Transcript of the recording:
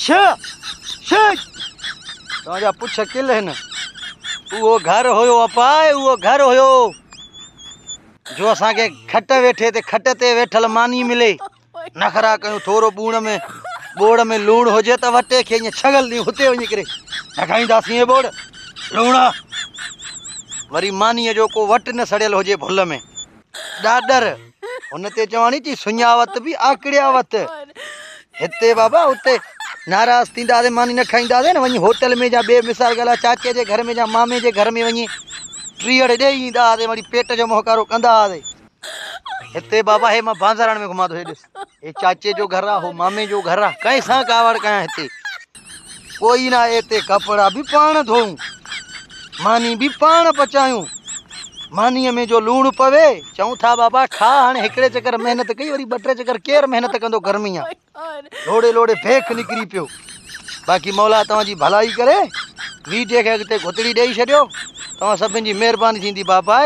ش ش توهان جا پڇ ڪل هن. اهو گهر هيو اپاء اهو گهر هيو جو اسان کي کٽ ويٺي تي کٽ تي ويٺل ماني ملي. نخرا ڪيون ٿورو ٻوڙ ۾ ٻوڙ ۾ لوڻ هجي ته وٽي کي ائين ڇڳل ڏيون هتي وڃي ڪري نه کائينداسين هي ٻوڙ لوڻ آ. وري مانيء جو ڪو وٽ نه سڙيل هجي ڀل ۾. ڏاڏر هن تي چواڻي چي سڃاوت به آڪڙياوت. هتي بابا اتي ناراض ٿينداسين ماني نه کائينداسين نه وڃي هوٽل ۾ جا ٻي مثال ڳالهه چاچي جي گهر ۾ جا مامي جي گهر ۾ وڃي ٽيهڙ ڏيئي ايندا هئاسين وري پيٽ جو مهڪارو ڪندا هئاسين. هتي بابا هي مان بانزاراڻ ۾ گهمان ٿو هي ڏس هي چاچي جو گهر آ هو مامي جو گهر آ ڪنهن سان ڪاوڙ ڪيان هتي ڪوئي نه آهي هتي ڪپڙا به پاڻ ڌوئون ماني به پاڻ پچايون مانيء ۾ جو لوڻ پوي چئون ٿا بابا کا هاڻي هڪڙي چڪر محنت ڪئي وري ٻه ٽي چڪر ڪير محنت ڪندو گرمي آ لوڙي لوڙي بيک نڪري پيو باقي مولا توهان جي ڀلائي ڪري ويڊيو کي اڳتي گهتڙي ڏيئي ڇڏيو توهان سڀن جي مهرباني ٿيندي بابا.